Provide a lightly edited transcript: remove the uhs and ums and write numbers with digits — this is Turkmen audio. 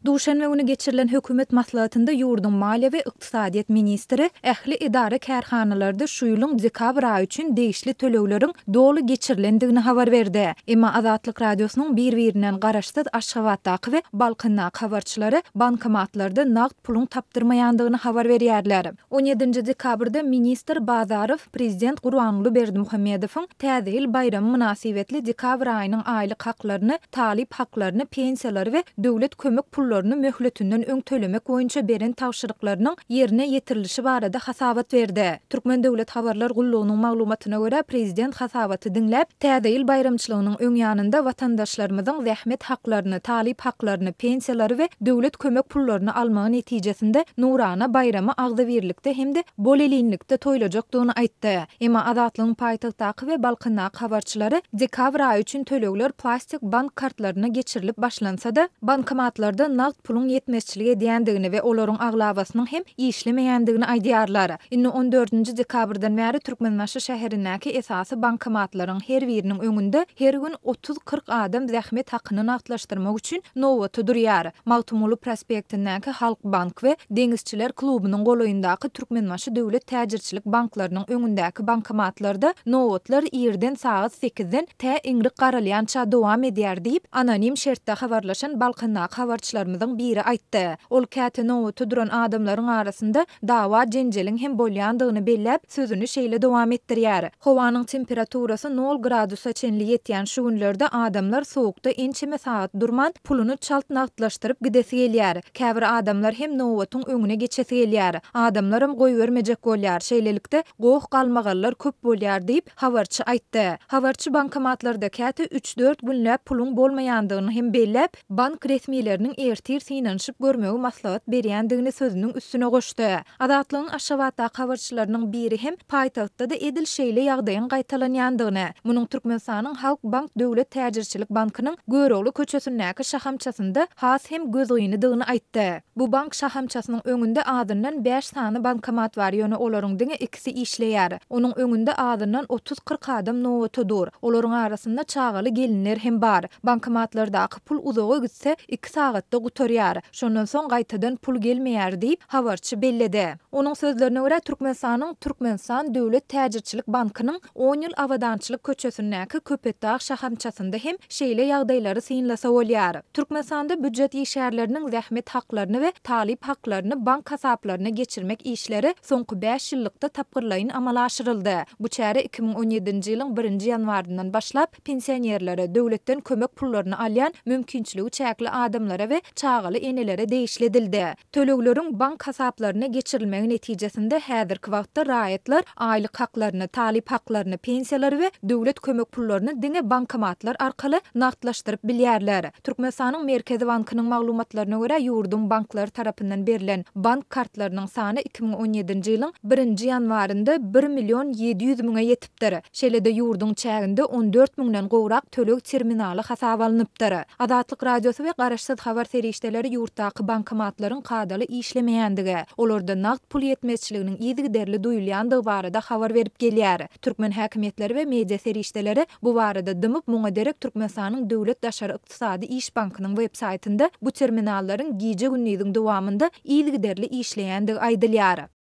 Duşenbe güni geçirilen hökümet maslahatynda ýurduň maliýe we ykdysadyýet ministri ähli edara-kärhanalarda şu ýylyň dekabr aýy üçin degişli tölegleriň doly geçirilendigini habar berdi. Emma Azatlyk Radiosynyň bir-birinden garaşsyz Aşgabatdaky we Balkandaky habarçylary bankomatlarda nagt puluň tapdyrmaýandygyny habar berýärler. On ýedinji dekabrda ministr Bazarow prezident Gurbanguly Berdimuhamedowyň Täze ýyl baýramy mynasybetli dekabr aýynyň aýlyk haklaryny, talyp haklaryny, pensiýalary we döwlet kömek pullaryny möhletinden öň tölemek boýunça beren tabşyryklarynyň ýerine ýetirilişi barada hasabat berdi. Türkmen döwlet habarlar gullugynyň maglumatyna görä, prezident hasabaty diňläp, Täze ýyl baýramçylygynyň öň ýanynda watandaşlarymyzyň zähmet haklaryny, talyp haklaryny, pensiýalary we döwlet kömek pullaryny almagy netijesinde nurana baýramy agzybirlikde hem-de bolelinlikde toýlajakdygyny aýtdy. Emma Azatlygyň paýtagtdaky we Balkandaky habarçylary dekabr aýy üçin tölegler plastik bank kartlaryna geçirilip başlansa-da, bankomatlarda nagt puluň ýetmezçilik edýändigini we olaryň aglabasynyň hem işlemeýändigini aýdýarlar. Indi on dördünji dekabrdan bäri Türkmenbaşy şäherindäki esasy bankomatlaryň her biriniň öňünde her gün otuz-kyrk adam zähmet hakyny nagtlaşdyrmak üçin nobata durýar. Magtymguly prospektindäki Halkbank we Deňizçiler klubunyň golaýyndaky Türkmenbaşy döwlet täjirçilik banklarynyň öňündäki bankomatlarda nobatlar irden sagat sekizden tä iňrik garalýança dowam edýär diýip, anonim şertde habarlaşan Balkandaky habarçylarymyzyň biri aýtdy. Ol käte nobata duran adamlaryň arasynda dawa-jenjeliň hem bolýandygyny belläp, sözüni şeýle dowam etdirýär, Howanyň temperaturasy nol gradusa çenli ýetýän şu günlerde adamlar sowukda ençeme sagat durman, puluny çalt nagtlaşdyryp gidesi gelýär. Käbir adamlar hem nobatyň öňüne geçesi gelýär. Adamlaram goýbermejek bolýar. Şeýlelikde, goh-galmagallar köp bolýar diýip, Habarçy aýtdy. Habarçy bankomatlarda käte üç-dört günläp puluň bolmaýandygyny hem belläp, bank resmileriniň ertir synanyşyp görmegi maslahat berýändigini sözüniň üstüne goşdy. Azatlygyň Aşgabatdaky habarçylarynyň biri hem paýtagtda-da edil şeýle ýagdaýyň gaýtalanýandygyny, munuň Türkmenistanyň Halkbank döwlet täjirçilik bankynyň Görogly köçesindäki şahamçasynda has hem gözgynydygyny aýtdy. Bu bank şahamçasynyň öňünde azyndan bäş sany bankomat bar, ýöne olaryň diňe ikisi işleýär. Onuň öňünde azyndan otuz-kyrk adam nobata dur. Olaryň arasynda çagaly gelinler hem bar. Bankomatlardaky pul uzaga gitse, iki sagatda gutarýar. Şondan soň gaýtadan pul gelmeýär diýip, habarçy belledi. Onuň sözlerine görä, Türkmenistanyň Türkmenistan döwlet täjirçilik bankynyň On ýyl Abadançylyk köçesindäki Köpetdag şahamçasynda hem şeýle ýagdaýlary synlasa bolýar. Türkmenistanda býujet işgärleriniň zähmet haklaryny we talyp haklaryny bank hasaplaryna geçirmek işleri soňky bäş ýyllykda tapgyrlaýyn amala aşyryldy. Bu çäre 2017-nji ýylyň birinji ýanwaryndan başlap pensionerlere, döwletden kömek pullaryny alýan mümkinçiligi çäkli adamlara we çagaly enelere degişli edildi. Tölegleriň bank hasaplaryna geçirilmegi netijesinde häzirki wagtda raýatlar aýlyk haklaryny, talyp haklaryny, pensiýalary we döwlet kömek pullaryny diňe bankomatlar arkaly nagtlaşdyryp bilýärler. Türkmenistanyň Merkezi bankynyň maglumatlaryna görä, ýurduň banklary tarapyndan berlen bank kartlarynyň sany 2017-nji ýylyň birinji ýanwarynda bir million 700 müňe ýetipdir. Şeýle-de ýurduň çäginde 14 müňden gowrak töleg terminaly hasaba alnypdyr. Azatlyk Radiosy we garaşsyz habar serişdeleri ýurtdaky bankomatlaryň kadaly işlemeýändigi, olarda nagt pul ýetmezçiliginiň yzygiderli duýulýandygy barada habar berip gelýär. Türkmen häkimiýetleri we media serişdeleri bu barada dymyp, muňa derek Türkmenistanyň Döwlet daşary ykdysady iş bankynyň web-saýtynda bu terminallaryň gije-gündiziň dowamynda yzygiderli işleýändigi aýdylýar.